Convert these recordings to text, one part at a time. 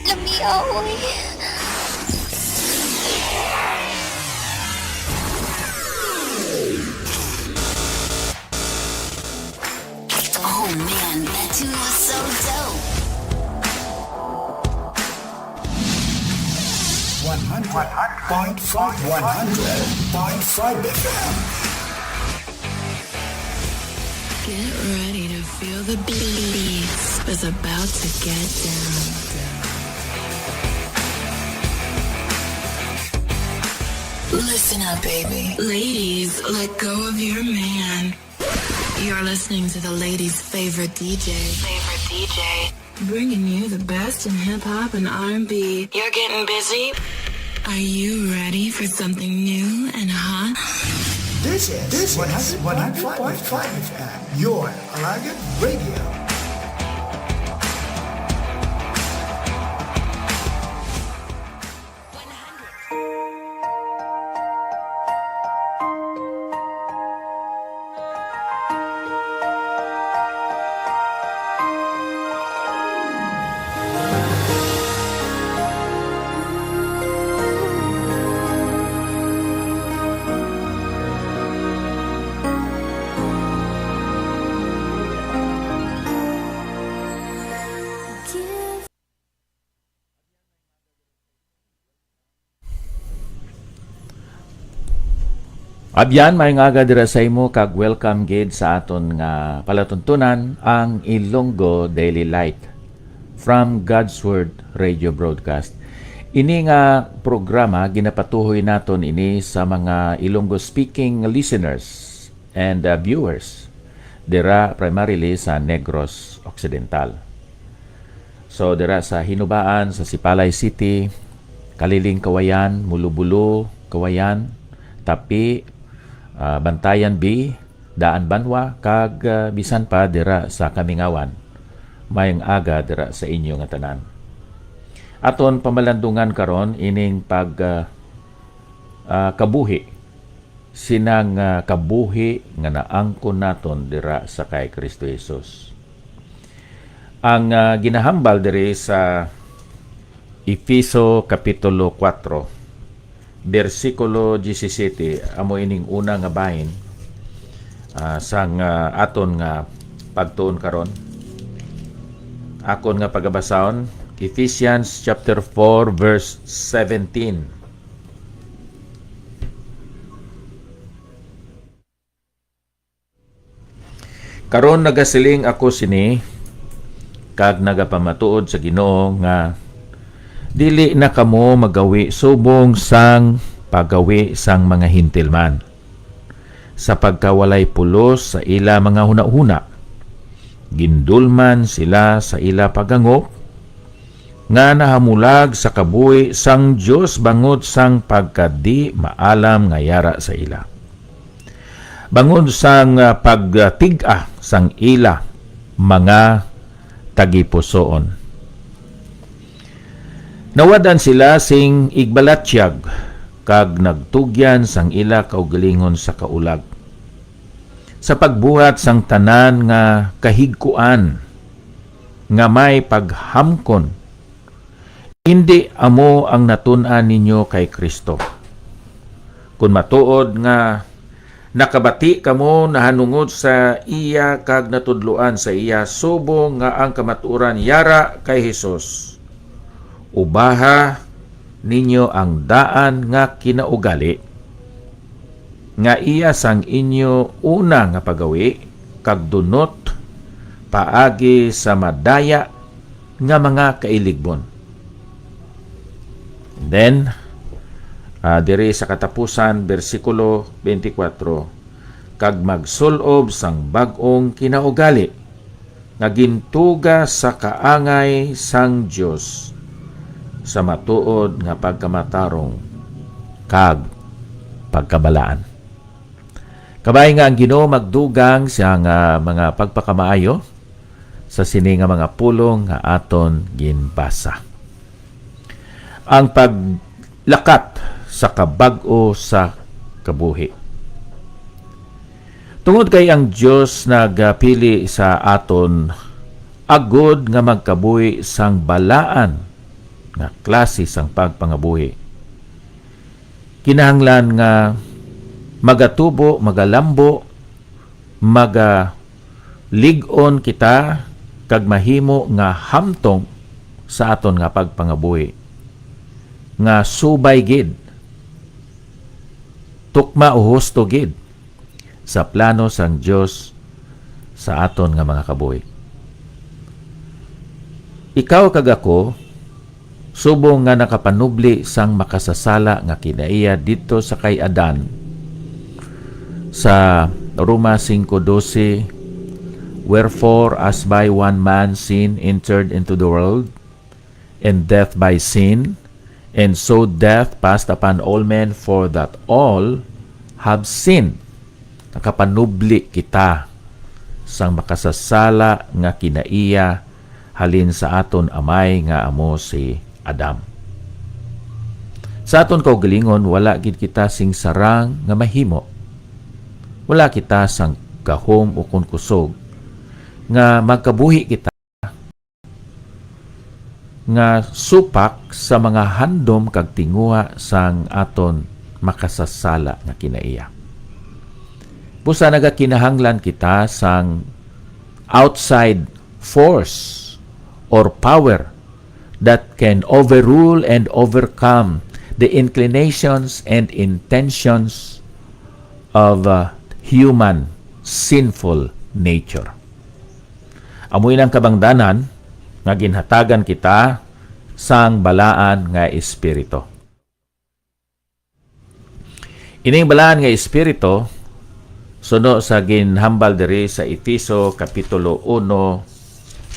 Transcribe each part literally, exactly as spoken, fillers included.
Lami, oy. Oh man, that tune was so dope. One hundred point five, one hundred point five F M. Get ready to feel the beats. It's about to get down. Listen up, baby. Ladies, let go of your man. You're listening to the ladies' favorite D J. Favorite D J. Bringing you the best in hip hop and R and B. You're getting busy? Are you ready for something new and hot? This is, this is one hundred point five F M, your Alagan Radio. Abyan, maayong aga dira sa imo, kag welcome gid sa aton nga palatuntunan, ang Ilonggo Daily Light from God's Word Radio Broadcast. Ini nga programa, ginapatuhoy naton ini sa mga Ilonggo speaking listeners and, uh, viewers dira primarily sa Negros Occidental. So, dira sa Hinubaan, sa Sipalay City, Kaliling Kawayan, Mulubulo Kawayan, Tapi, ah, Bantayan B, Daan Banwa, kag, ah, bisan pa dira sa Kamingawan. Maayong aga dira sa inyo nga tanan. Aton pamalandungan karon ining pag, ah, ah, kabuhi sina nga kabuhi nga naangkon naton dira sa kay Kristo Jesus. Ang, ah, ginahambal diri sa Efeso Kapitulo kuwatro, bersikulo diyesisete, amo ining una nga bahin, ah, sang, ah, aton nga pagtuon karon. Akon nga pagabasahon, Ephesians chapter four, verse seventeen. Karon nagasiling ako sini, kag nagapamatuod sa Ginoo, nga dili na kamo magawi subong sang paggawi sang mga Gentil man, sa pagkawalay pulos sa ila mga hunahuna. Gindulman sila sa ila paghangop, nga nahamulag sa kabuhi sang Dios bangod sang pagkadi-maalam nga yara sa ila, bangod sang, ah, pagtig-a sang ila mga tagipusoon. Nawad-an sila sing igbalatyag, kag nagtugyan sang ila kaugalingon sa kaulag, sa pagbuhat sang tanan nga kahigkuan nga may paghamkon. Indi amo ang natun-an ninyo kay Cristo, kon matuod nga nakabati kamo nahanungod sa iya kag natudloan sa iya, subong nga ang kamatuoran yara kay Jesus. Ubaha ninyo ang daan nga kinaugali nga iya sang inyo una nga pagawi, kag dunot paagi sa madaya nga mga kailigbon. Then, ah, diri sa katapusan, bersikulo twenty-four, "Kag magsul-ob sang bag-ong kinaugali nga gintuga sa kaangay sang Dios, sa matuod nga pagkamatarong kag pagkabalaan." Kabay nga ang Ginoo magdugang sa nga mga pagpakamaayo sa sini nga mga pulong nga aton ginbasa. Ang paglakat sa kabag-o sa kabuhi. Tungod kay ang Dios nagapili sa aton agod nga magkabuhi sang balaan nga klase sang pagpangabuhi. Kinahanglan nga magatubo, magalambo, magalig-on kita kag mahimo nga hamtong sa aton nga pagpangabuhi nga subay gid, tukma o husto gid sa plano sang Dios sa aton nga mga kabuhi. Ikaw kag ako, subong nga nakapanubli sang makasasala nga kinaiya didto sa kay Adan, sa Roma singko dose, "Wherefore, as by one man sin entered into the world, and death by sin, and so death passed upon all men, for that all have sinned." Nakapanubli kita sang makasasala nga kinaiya halin sa aton amay nga amo si Adam. Sa aton kaugalingon, wala gid kita sing sarang nga mahimo. Wala kita sang gahom ukon kusog nga magkabuhi kita nga supak sa mga handom kag tinguha sang aton makasasala nga kinaiya. Busa nagakinahanglan kita sang outside force or power that can overrule and overcome the inclinations and intentions of, uh, human sinful nature. Amo ini ang kabangdanan nga ginhatagan kita sang balaan nga espiritu. Ining balaan nga espiritu, suno sa ginhambal diri sa Efeso Kapitulo uno,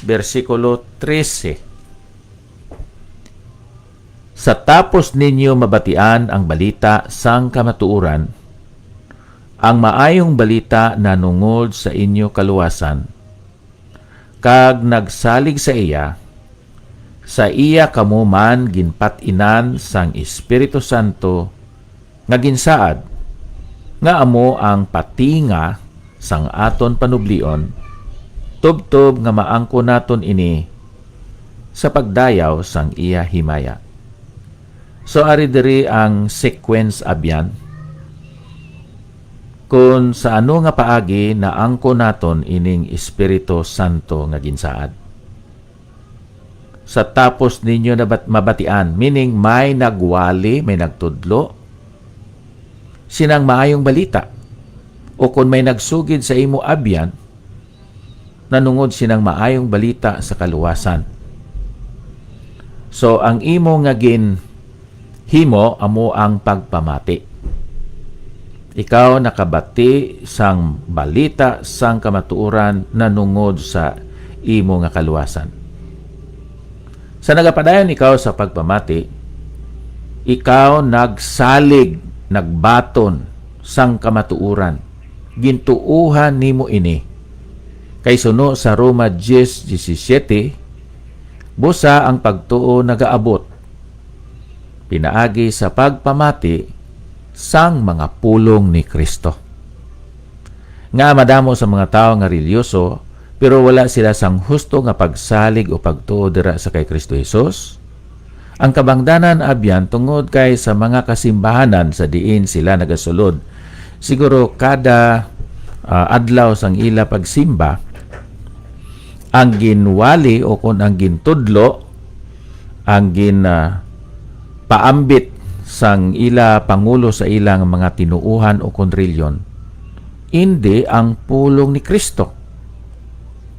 bersikulo trese, "Sa tapos ninyo mabatian ang balita sang kamatuoran, ang maayong balita nanungod sa inyo kaluwasan, kag nagsalig sa iya, sa iya kamo man ginpat-inan sang Espiritu Santo nga ginsaad, nga amo ang patinga sang aton panublion, tubtob nga maangkon naton ini sa pagdayaw sang iya himaya." So, ari diri ang sequence, abyan, kon sa ano nga paagi naangkon naton ining Espiritu Santo nga ginsaad. "Sa tapos ninyo nabat-, mabatian," meaning may nagwali, may nagtudlo sinang maayong balita, o kon may nagsugid sa imo, abyan, nanungod sinang maayong balita sa kaluwasan. So, ang imo nga ginhimo amo ang pagpamati. Ikaw nakabati sang balita sang kamatuoran nanungod sa imo nga kaluwasan. Sa nagapadayon ikaw sa pagpamati, ikaw nagsalig, nagbaton sang kamatuoran. Gintuohan nimo ini. Kay suno sa Roma diez diecisiete, busa ang pagtuo nagaabot pinaagi sa pagpamati sang mga pulong ni Cristo. Nga madamo sa mga tawo nga reliyoso, pero wala sila sang husto nga pagsalig o pagtuo dira sa kay Cristo Jesus? Ang kabangdanan, abyan, tungod kay sa mga kasimbahanan sa diin sila nagasulod, siguro kada, ah, adlaw sang ila pagsimba, ang ginwali o kon ang gintudlo, ang gin, ah, paambit sang ila pangulo sa ilang mga tinuohan o kon reliyon, indi ang pulong ni Cristo,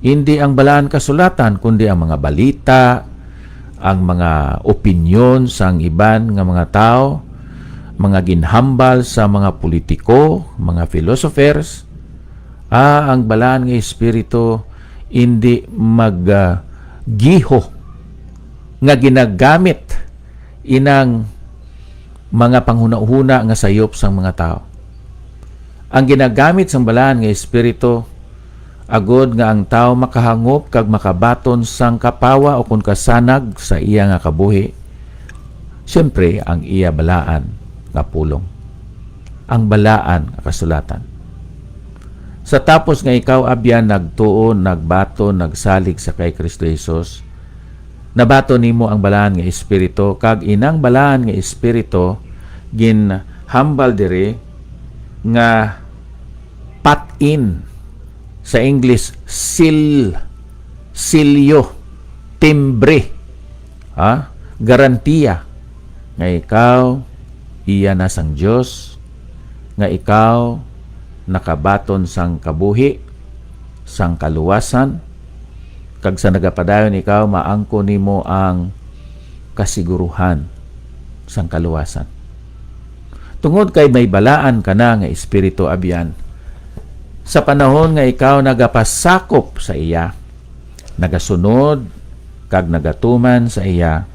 indi ang Balaan Kasulatan, kundi ang mga balita, ang mga opinyon sang iban nga mga tawo, mga ginhambal sa mga politiko, mga philosophers. Ah, ang Balaan nga Espiritu indi mag, ah, giho nga ginagamit inang mga panghunahuna nga sayop sang mga tawo. Ang ginagamit sang Balaan nga Espiritu agod nga ang tawo makahangop kag makabaton sang kapawa o kon kasanag sa iya nga kabuhi, siyempre, ang iya balaan nga pulong, ang Balaan nga Kasulatan. Sa tapos nga ikaw, abyan, nagtuo, nagbaton, nagsalig sa kay Cristo Jesus, nabaton nimo ang Balaan nga Espiritu, kag inang Balaan nga Espiritu ginhambal diri nga pat-in, sa English, seal, silyo, timbre, ha? Garantiya nga ikaw iya na sang Dios, nga ikaw nakabaton sang kabuhi, sang kaluwasan, kag sa nagapadayon ikaw, maangkon nimo ang kasiguruhan sang kaluwasan. Tungod kay may balaan ka na nga espiritu, abyan, sa panahon nga ikaw nagapasakop sa iya, nagasunod, kag nagatuman sa iya,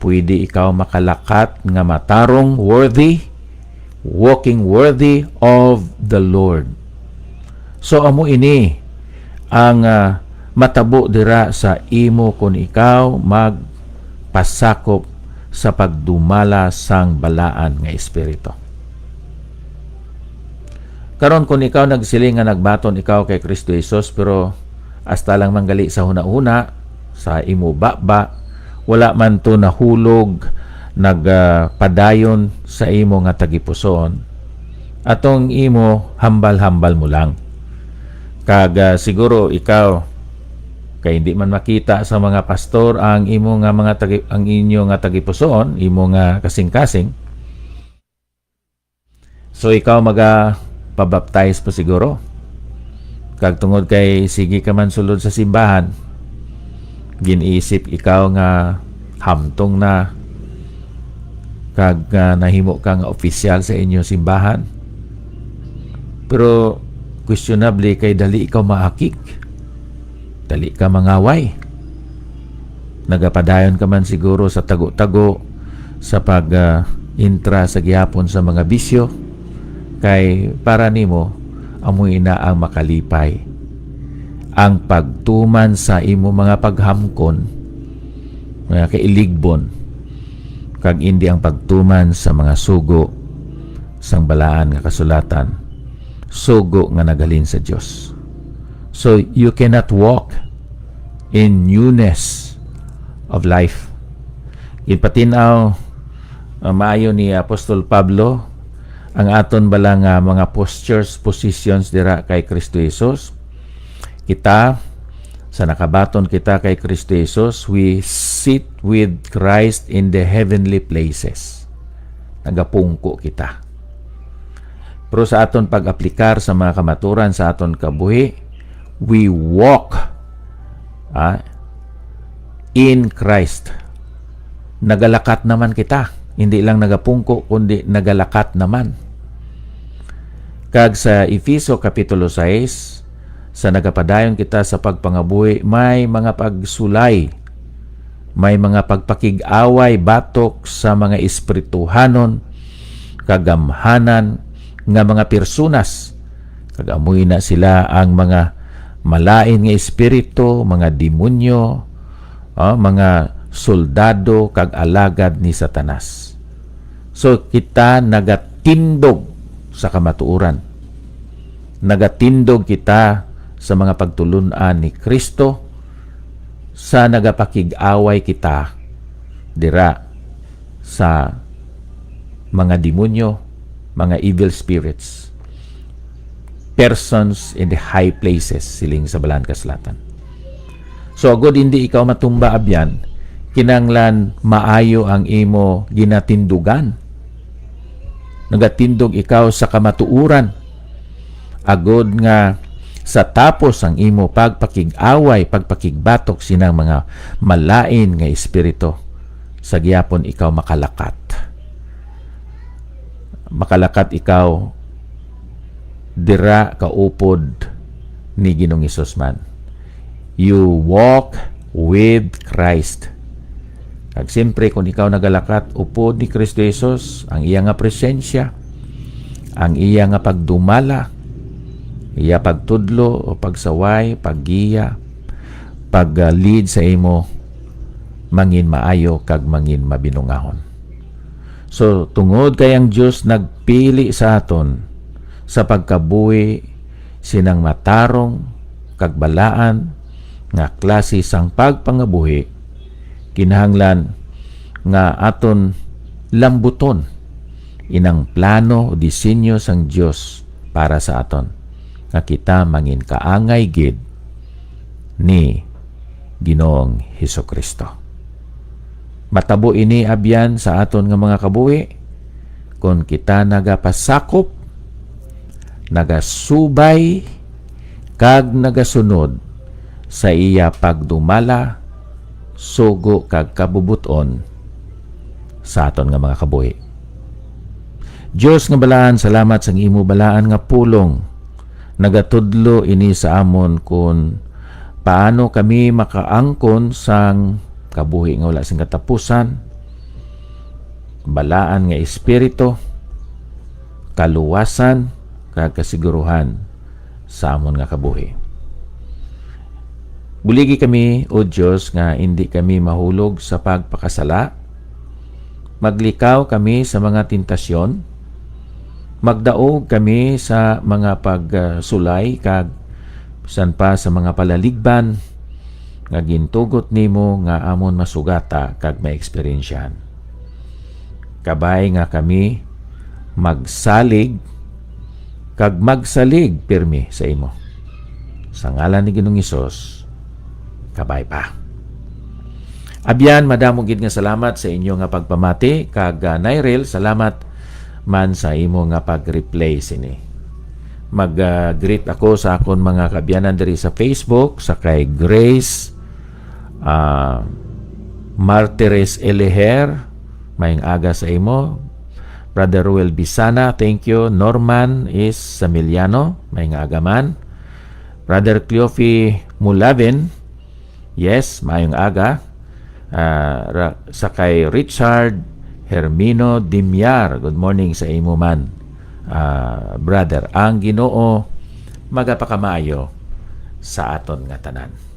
pwede ikaw makalakat nga matarong, worthy, walking worthy of the Lord. So, amo ini ang, ah, matabo dira sa imo kon ikaw magpasakop sa pagdumala sang balaan nga espiritu. Karon, kon ikaw nagsiling nga nagbaton ikaw kay Kristo Jesus, pero hasta lang man gali sa hunahuna, sa imo baba, wala man to nahulog, nagpadayon sa imo nga tagipusoon, atong imo hambal-hambal mo lang. Kag, ah, siguro ikaw, kay hindi man makita sa mga pastor ang imo nga mga tagi-, ang inyo nga tagipusoon, imo nga kasing-kasing. So, ikaw maga pabaptize pa siguro. Kag tungod kay sige ka man sulod sa simbahan, gin-isip ikaw nga hamtong na, kag nga nahimo ka nga opisyal sa inyo simbahan. Pero questionable kay dali ikaw maakig. Dali ka mangaway. Nagapadayon ka man siguro sa tago-tago sa pag, ah, intra sa gihapon sa mga bisyo, kay para nimo, amo ina ang makalipay. Ang pagtuman sa imo mga paghamkon, mga kailigbon, kag indi ang pagtuman sa mga sugo sang balaan nga kasulatan, sugo nga naghalin sa Dios. So, you cannot walk in newness of life. Ginpatin-aw, uh, maayo ni Apostol Pablo ang aton bala nga mga postures, positions dira kay Kristo Jesus. Kita, sa nakabaton kita kay Kristo Jesus, we sit with Christ in the heavenly places. Nagapungko kita. Pero sa aton pag-aplikar sa mga kamaturan sa aton kabuhi, we walk, ah, in Christ. Nagalakat naman kita. Hindi lang nagapungko, kundi nagalakat naman. Kag sa Efeso Kapitulo sais, sa nagapadayon kita sa pagpangabuhi, may mga pagsulay, may mga pagpakig-away batok sa mga espirituhanon, kagamhanan nga mga personas, kag amoy na sila ang mga malain nga espiritu, mga demonyo, ah, mga soldado kag alagad ni Satanas. So, kita nagatindog sa kamatuoran. Nagatindog kita sa mga pagtulon-an ni Cristo, sa nagapakig-away kita dira sa mga demonyo, mga evil spirits, persons in the high places, siling sa Balaan Kasulatan. So, agod hindi ikaw matumba, abyan, kinahanglan maayo ang imo ginatindugan. Nagatindog ikaw sa kamatuoran, agod nga sa tapos ang imo pagpakig-away, pagpakigbatok sinang mga malain nga espiritu, sa gihapon ikaw makalakat. Makalakat ikaw dira kaupod ni Ginoong Hesus man. You walk with Christ. Kag siyempre, kung ikaw nagalakat upod ni Kristo Jesus, ang iya nga presensya, ang iya nga pagdumala, iya pagtudlo o pagsaway, paggiya, pag-lead sa imo, mangin maayo kag mangin mabinungahon. So, tungod kay ang Dios nagpili sa aton sa pagkabuhi sinang matarong kag balaan nga klase sang pagpangabuhi, Kinahanglan nga aton lambuton inang plano o disenyo sang Dios para sa aton, nga kita mangin kaangay gid ni Ginoong Jesu-Cristo. Matabo ini abyan sa aton nga mga kabuhi kon kita nagapasakop, nagasubay, kag nagasunod sa iya pagdumala, sugo, kag kabubot-on sa aton nga mga kabuhi. Dios nga balaan, salamat sang imo balaan nga pulong. Nagatudlo ini sa amon kon paano kami makaangkon sang kabuhi nga wala sing katapusan, balaan nga espiritu, kaluwasan, kag kasiguruhan sa amon nga kabuhi. Buligi kami, O Dios, nga indi kami mahulog sa pagpakasala. Maglikaw kami sa mga tentasyon. Magdaog kami sa mga pagsulay kag bisan pa sa mga palaligban nga gintugot nimo nga amon masugata kag maeksperiensyahan. Kabay nga kami magsalig kag magsalig pirmi sa imo. Sa ngalan ni Ginoong Hesus, kabay pa. Abyan, madamo gid nga salamat sa inyo nga pagpamati, kag, ah, Nairel, salamat man sa imo nga pag-replay sini. Mag, ah, greet ako sa akon mga kaabyanan diri sa Facebook, sa kay Grace, ah, Martires Eleher, maayong aga sa imo. Brother Ruel Bisana, thank you. Norman is Samiliano, maayong aga man. Brother Cleofi Mulaven, yes, maayong aga. Ah, ra-, sa kay Richard Hermino Dimiar, good morning sa imo man, ah, brother. Ang Ginoo magapakamaayo sa aton nga tanan.